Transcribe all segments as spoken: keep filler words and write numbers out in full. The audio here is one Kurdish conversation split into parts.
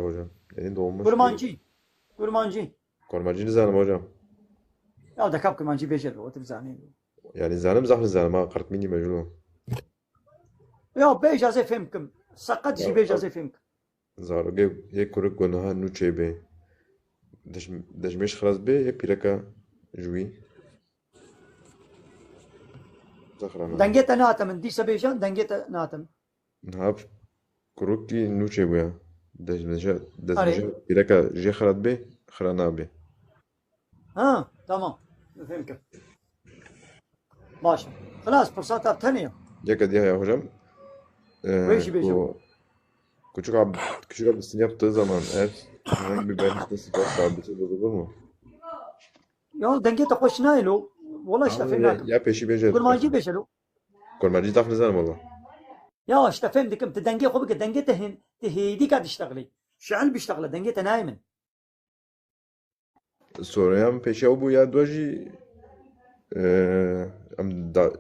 hocam. Yeni doğmuş Kurmancî. Kurmancî. Kurmancî nizanim hocam. Ya dekap kurmancî bêje li, o tu bizanî. Yani zanim zaf nizanim ha, qirtmînî mecnûn. Ya bêj ez ê fêm kim. Seqet jî Ya, bêj ez ê fêm kim. Zarokê yê kurik ku niha nû çêbê. Dej-, dejmêj xilas bê, yê pîreka ji wî. Zexra me. Dengê te nehate min, dîsa bêje, dengê te nehate min. Niha kurikî nû çêbûye. Dejmêje, dejmêje Arê. Pîreka jê xilas bê, xira nabê. Ha, tamam. Fêm kir. Baş. Xilas, firseta tenê ya. Yeka diye ya hocam. Ee, Wê jî bêjim. Bu küçük abi, küçük abi yaptığı zaman eğer herhangi bir belirtisi varsa bir şey bozulur mu? Ya dengê te xweş nayê lo. Wala işte Abi fêm ya, nakim. Ya peşi bêje. Kurmancî bêje lo. Kurmancî zaf nizanim valla. Ya işte fêm dikim. Tu dengê xwe bike. Dengê te hin, tu hêdîka diştexilî. Şiil biştexile. Dengê te nayê min. Soruya min pêşiya bû ya dua jî, e, em da,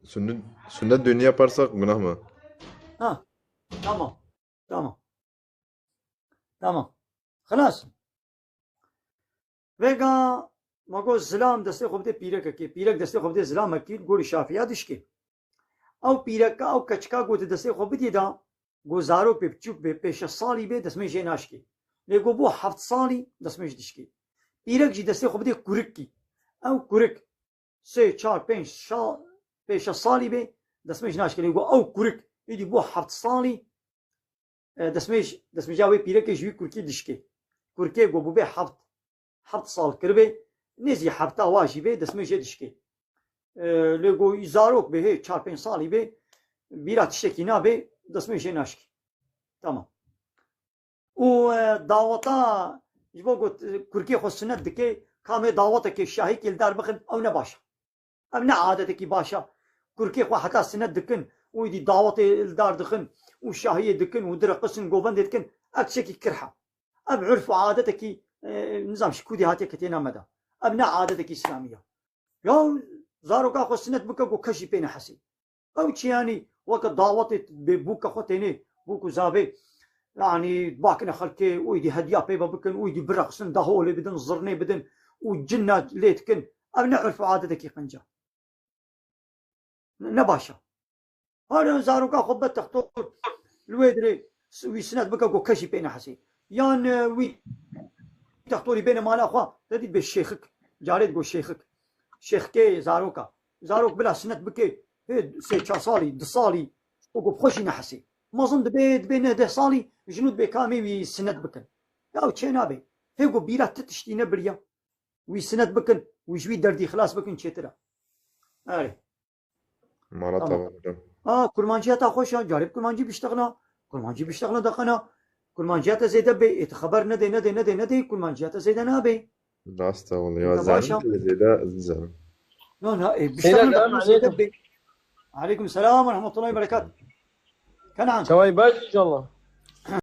sünnet, sünnet düğünü yaparsak günah mı? Ha, tamam. Tamam. Tamam. Xilas. Vêga ma got zilam destê xwe bidê pîrekekê. Pîrek destê xwe bidê zilamekî, li gorî Şafiya dişkê. Ew pîreka, ew keçika ku tu destê xwe bidî da, ku zarok bê, biçûk bê, pê şeş salî bê, destmêj jê naşkê. Lê ku bû heft salî, destmêj dişkê. Pîrek jî destê xwe bidê kurikî. Ew kurik sê, çar, pênc, şa-, pê şeş salî bê, destmêj naşkê. Lê ku ew kurik, êdî bû heft salî, e, destmêj, destmêja wê pîrekê ji wî kurkî dişkê. Kurkê ku bûbê heft, heft sal kiribê, nêzî hefta wa jî bê, destmêj jê dişkê. E, lê ku zarok bê, hê çar pênc salî bê, bîra tiştekî nabê, destmêj jê naşkê. Tamam. Û, e, daweta, ji bo ku, e, kurkê xwe sinet dike, kamê dawetekê şahîkê li dar bixin, ew ne baş e. Ev ne adetekî baş e. Kurkê xwe heta sinet dikin û êdî dawetê li dar dixin û şahiyê dikin û direqisin, govendê dikin, ev tiştekî kirh e. Ev urf û adetekî, e, nizam ji kûdî hatiye ketê name de. Ev ne adetekî îslamî ye. Ya zaroka xwe sinet bike ku kes jî pê nehesê. Ew çi yanî weke dawetê bê bûka xwe tênê bûk û zavê, yanî bakine xelkê û êdî hediya pê ve bikin û êdî bireqsin, daholê bidin, zirnê bidin û cinna lê dikin. Ev ne urf û adetekî qenc e. Ne, ne baş e. Hala zaroka xwe be textor li wê dirê s-, wî sinet bike ku kes jî pê nehesê. Yan, e, wî textorî bêne mala xwe, te dî bê şêxik. Carê digo şêxik. Şêxikê zaroka. Zarok bila sinet bike, hê sê çar salî, du salî, û ku bi xwe jî nehesê. Mezin dibe, dibe neh deh salî, ji nû dibê kamê wî sinet bikin. Ya çê nabe. Hê ku bîra ti tiştî nebiriya. Wî sinet bikin, wî ji wî derdî xilas bikin çêtir e. Erê. Mala Tamam. Tavan hocam. A, kurmanciyata xweş e, carê bi kurmancî biştexila. Kurmancî biştexila deqena. Kurmanciyata zêde bê, ê tu xeber nedê, nedê, nedê, nedê, kurmanciyata zêde nabê. Rast e wele ya, Te baş e. Zanim zêde ez nizanim. No, no, ê, Seyda, biştexila selam deqena zêde aleykum. Bê. Aleykum selam ve rahmetullahi ve berekat. Kenan. Çaway baş inşallah.